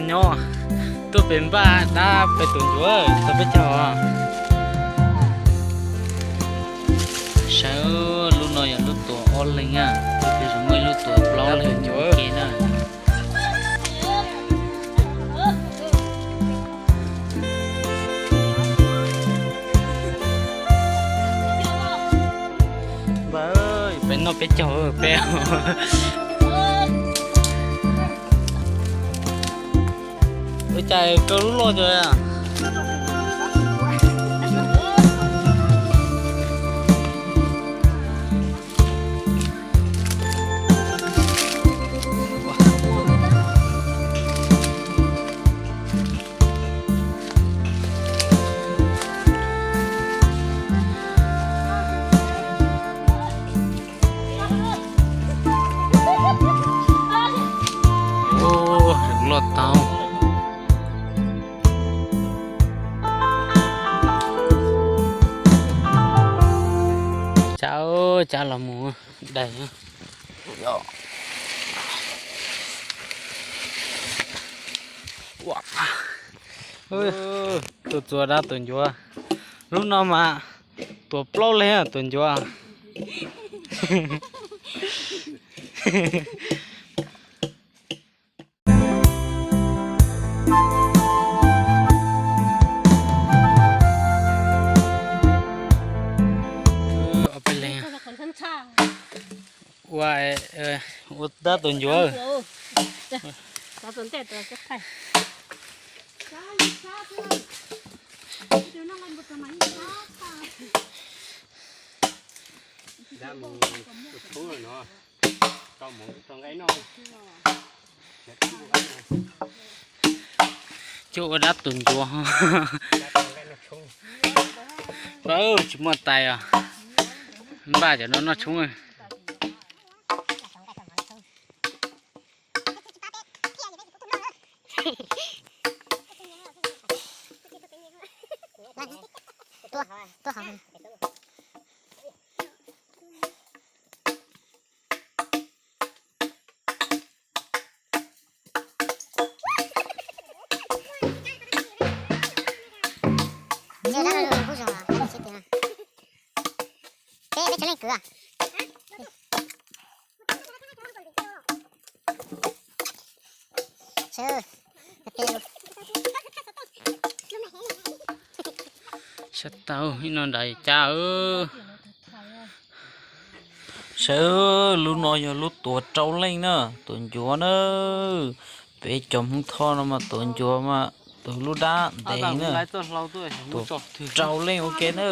Nyob tuaj pem npaj dab pem tus ncuav tau peb caug. Saib lub no yog lub tuav ob leeg na, pem zoo muaj ib lub tuav plaub leeg ncuav ke na. Npawg, peb noj peb caug peb. Ua cas kawg lub loj cov. Loj tau. Cab, cab los mus daig. Tus txuas dab tus ncuav. Lub no mas tuav plaub leeg tus ncuav. Ua, ua dab tus ncuav. Cuaj ua dab tus ncuav. Tsis muaj tais os. Npaj cov no noj tshoob. Peb, peb tsis leej kwv. Sab tau ib no nram cas. Sawv, lub no yog lub tuav rau leej na, tuav ncuav na. Peb cov Hmoob Thoj no mas tuav ncuav mas tuav lub dab ntev na. Tuav rau leej ua ke na.